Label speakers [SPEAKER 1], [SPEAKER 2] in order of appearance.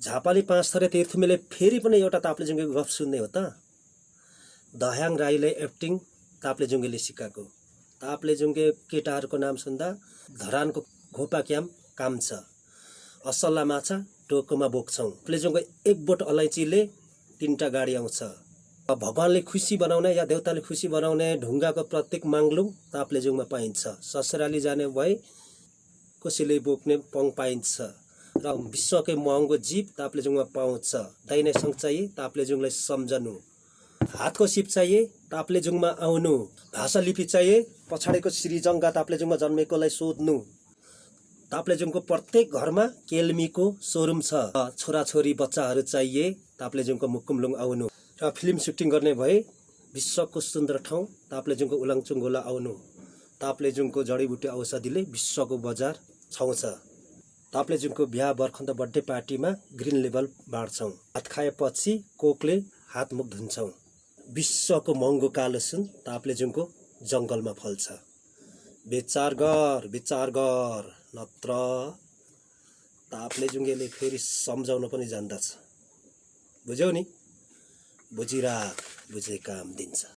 [SPEAKER 1] झापाली पाँच थरे तीर्थमेले फेरि पनि एउटा ताप्लेजुङ्गेको गफ सुन्ने हो त। दह्याङ राईले एक्टिङ ताप्लेजुङ्गेले सिकाएको। ताप्लेजुङ्गे केटाहरूको नाम सुन्दा धरानको घोपा क्याम काम छ, असल्ला माछा टोकोमा बोक्छौँ। ताप्लेजुङ्गे एक बोट अलैँचीले 3टा गाडी आउँछ। भगवानले खुसी बनाउने या देवताले खुसी बनाउने ढुङ्गाको प्रत्येक माङ्लुङ ताप्लेजुङमा पाइन्छ। ससुराली जाने भए कसैले बोक्ने पङ पाइन्छ र विश्वकै महँगो जीव ताप्लेजुङमा पाउँछ। दाहिने सङ्घ चाहिए ताप्लेजुङलाई सम्झनु, हातको सिप चाहिए ताप्लेजुङमा आउनु, भाषा लिपि चाहिए पछाडिको श्रीजङ्गा ताप्लेजुङमा जन्मेकोलाई सोध्नु। ताप्लेजुङको प्रत्येक घरमा केल्मीको सोरुम छ। छोराछोरी बच्चाहरू चाहिए ताप्लेजुङको मुकुमलुङ आउनु। र फिल्म सुटिङ गर्ने भए विश्वको सुन्दर ठाउँ ताप्लेजुङको उलाङचुङ्गोला आउनु। ताप्लेजुङको जडीबुटी औषधिले विश्वको बजार छाउँछ। ताप्लेजुङको बिहा बर्खन्द बर्थडे पार्टीमा ग्रिन लेबल बाँड्छौँ। भात खाएपछि कोकले हात मुख धुन्छौँ। विश्वको महँगो कालो सुन ताप्लेजुङको जङ्गलमा फल्छ। विचार गर नत्र ताप्लेजुङेले फेरि सम्झाउन पनि जान्दछ। बुझ्यौ नि? बुझिराख, बुझे काम दिन्छ।